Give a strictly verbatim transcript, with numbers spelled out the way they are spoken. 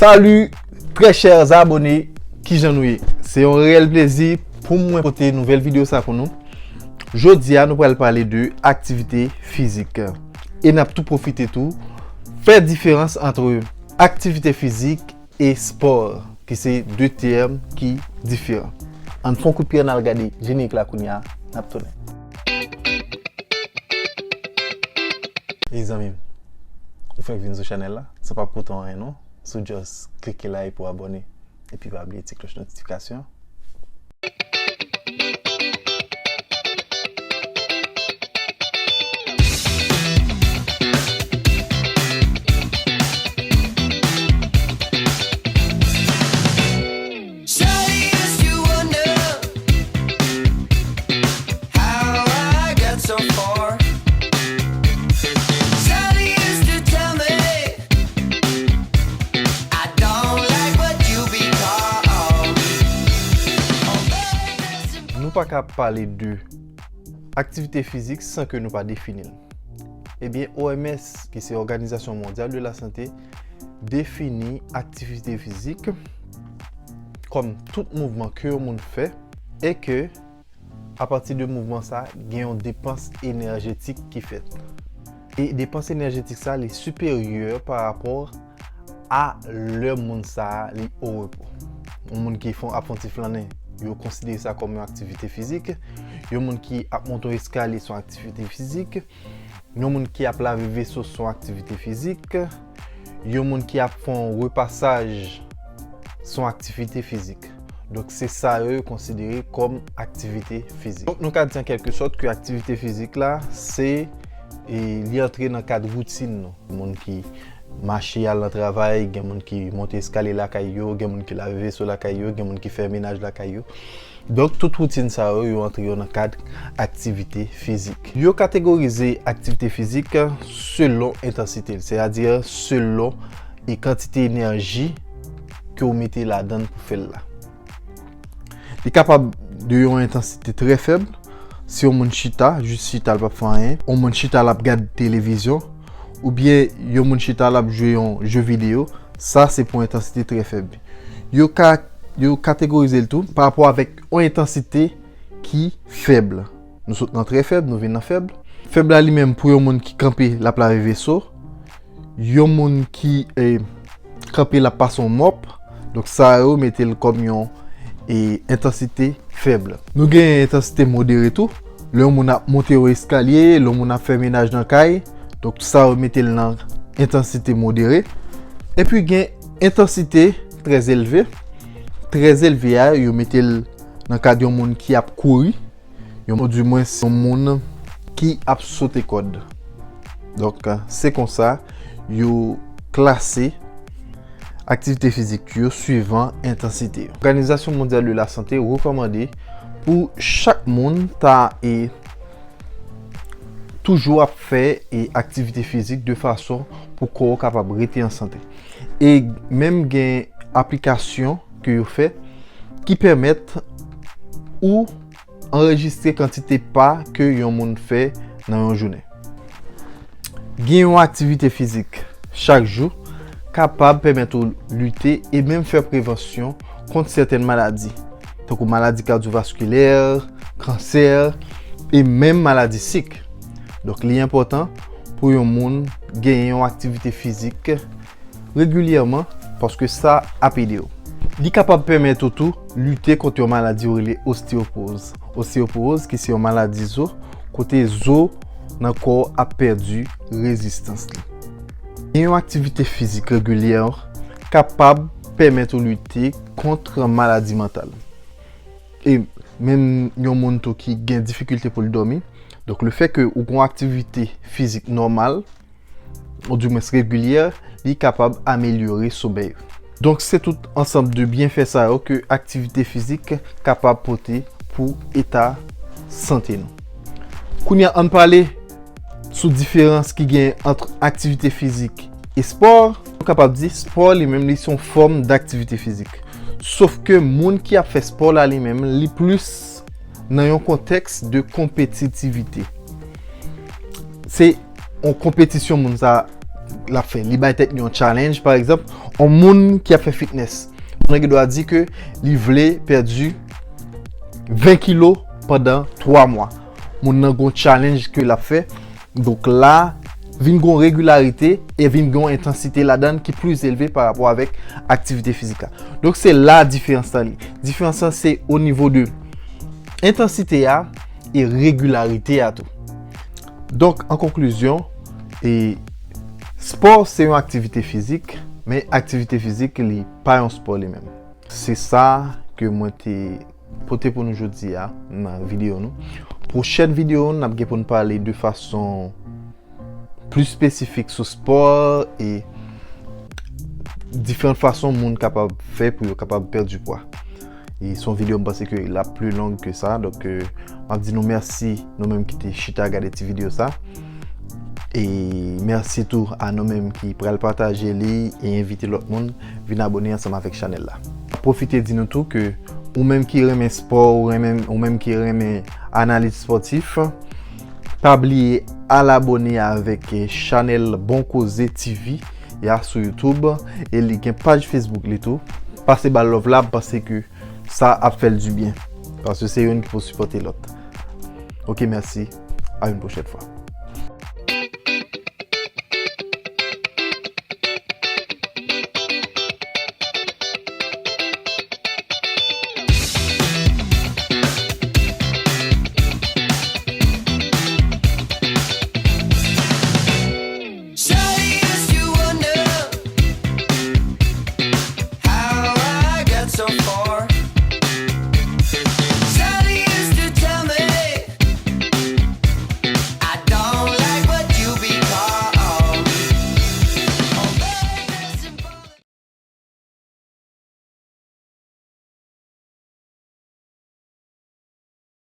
Salut, très chers abonnés, kijan nou ye? Se yon reyèl plezi pou mwen pote nouvèl videyo sa pou nou. Jodi a, nou pral pale de aktivite fizik. E n ap tou pwofite tou fè diferans ant aktivite fizik e spò, ki se de tèm ki diferan. Ann fè yon kout pye, ann al gade jenerik la kounye a, n ap tounen. Ey zanmi m, ou fèk vin sou chanèl la, sa p ap koute w anyen non, si w just klike la epi w abòne, epi pa bliye ti klòch notifikasyon. Shawty used to wonder how I got so far. Shawty used to tell me I don't like what you be called. Nou pa ka pale de aktivite fizik san ke nou pa defini l. Ebyen, O M S, ki se Òganizasyon Mondyal de la Sante, defini aktivite fizik kòm tout mouvman ke yon moun fè e ke, apati de mouvman sa, gen yon depans enèjetik ki fèt. E depans enèjetik sa, li siperyè pa rapò a lè moun sa a li o repo. Yon moun ki fè, ap fè yon ti flannen, yo konsidere sa kòm yon aktivite fizik. Yon moun ki ap monte yon eskalye se yon aktivite fizik. Yon moun ki ap lave veso se yon aktivite fizik. Yon moun ki ap fè yon repasaj se yon aktivite fizik. Donk, se sa yo yo konsidere kòm aktivite fizik. Donk, nou ka di an kèlke sòt ke aktivite fizik la, se, e, li antre nan kad woutin nou. Moun ki mache al nan travay, gen moun ki monte eskalye lakay yo, gen moun ki lave veso lakay yo, gen moun ki fè menaj lakay yo. Donk, tout woutin sa yo, yo antre yo nan kad aktivite fizik. Yo kategorize aktivite fizik selon entansite l, sètadi selon e kantite enèji ke w mete ladan l pou fè l la. Li kapab de yon entansite trè fèb, si yon moun chita, jis chita, l p ap fè anyen, yon moun chita, l ap gad televizyon, oubyen yon moun chita, l ap jwe yon je videyo, sa se pou entansite trè fèb. Yo ka, yo kategorize l tou pa rapò avèk yon entansite ki fèb. Nou sot nan trè fèb, nou vin nan fèb. Fèb la li menm pou yon moun ki kanpe, l ap lave veso. Yon moun ki, e, kanpe, l ap pase yon mòp. Donk, sa yo mete l kòm yon, e, entansite fèb. Nou gen entansite modere tou. Lè yon moun ap monte yon eskalye, lè yon moun ap fè menaj nan kay. Donk, sa yo mete l nan entansite modere. Epi gen entansite trè elve. Trè elve a, yo mete l nan kad yon moun ki ap kouri. Yon, di mwens, yon moun ki ap sote kòd. Donk, se konsa yo klase aktivite fizik yo swivan entansite yo. Òganizasyon Mondyal de la Sante rekòmande pou chak moun ta e toujou ap fè e aktivite fizik de fason pou kò w kapab rete an sante. E menm gen aplikasyon ke yo fè ki pèmèt ou anrejistre kantite pa ke yon moun fè nan yon jounen. Gen yon aktivite fizik chak jou kapab pèmèt ou lite e menm fè prevansyon kont sètèn maladi, tankou maladi kadyovaskilè, kansè e menm maladi sik. Donk, li enpòtan pou yon moun genyen yon aktivite fizik regilyèman, paske sa ap ede w. Li kapab pèmèt ou tou lite kont yon maladi yo rele osteyopoz. Osteyopoz ki se yon maladi zo, kote zo nan kò w ap pèdi rezistans li. Gen yon aktivite fizik regilyè kapab pèmèt ou lite kont maladi mantal. E menm yon moun tou ki gen difikilte pou l dòmi. Donk, lefètke ou gen yon aktivite fizik nòmal, ou di mwens regilyè, li kapab amelyore somèy ou. Donk, se tout ansanm de byenfè sa yo ke aktivite fizik kapab pote pou eta sante nou. Kounye a, ann pale sou diferans ki gen ant aktivite fizik e spò. Nou kapab di spò li menm li se yon fòm daktivite fizik. Sof ke moun ki ap fè spò la li menm, li plis nan yon kontèks de konpetitivite. Se yon konpetisyon moun sa l ap fè. Li bay tèt li yon challenge, pa egzanp, yon moun ki ap fè fitness. Moun nan gen dwa di ke li vle pèdi ven kilo pandan twa mwa. Moun nan gon challenge ke l ap fè. Donk la, vin gon regilarite e vin gon entansite ladan ki plis elve pa rapò avèk aktivite fizik la. Donk se la diferans lan li. Diferans lan se o nivo de entansite a e regilarite a tou. Donk, an konklizyon, e, spò se yon aktivite fizik, men aktivite fizik li pa yon spò li menm. Se sa ke mwen te pote pou nou jodi a nan videyo nou. Pwochèn videyo nou, n ap gen pou n pale de fason plis espesifik sou spò e diferan fason moun kapab fè pou yo kapab pèdi pwa. E se yon videyo m panse ke l ap pli long ke sa, donk, euh, m ap di nou mèsi nou menm ki te chita gade ti videyo sa. E mèsi tou a nou menm ki pral pataje li e envite lòt moun vin abone ansanm avèk chanèl la. Pwofite di nou tou ke ou menm ki renmen spò, ou renmen, ou menm ki renmen analiz spòtif, pa bliye al abone avèk chanèl Bon Koze T V ya sou YouTube e li gen paj Facebook li tou. Pase ba l love la, m panse ke sa ap fè l dibyen. Paske se youn ki pou sipòte lòt. Ok, mèsi. A yon pwochèn fwa.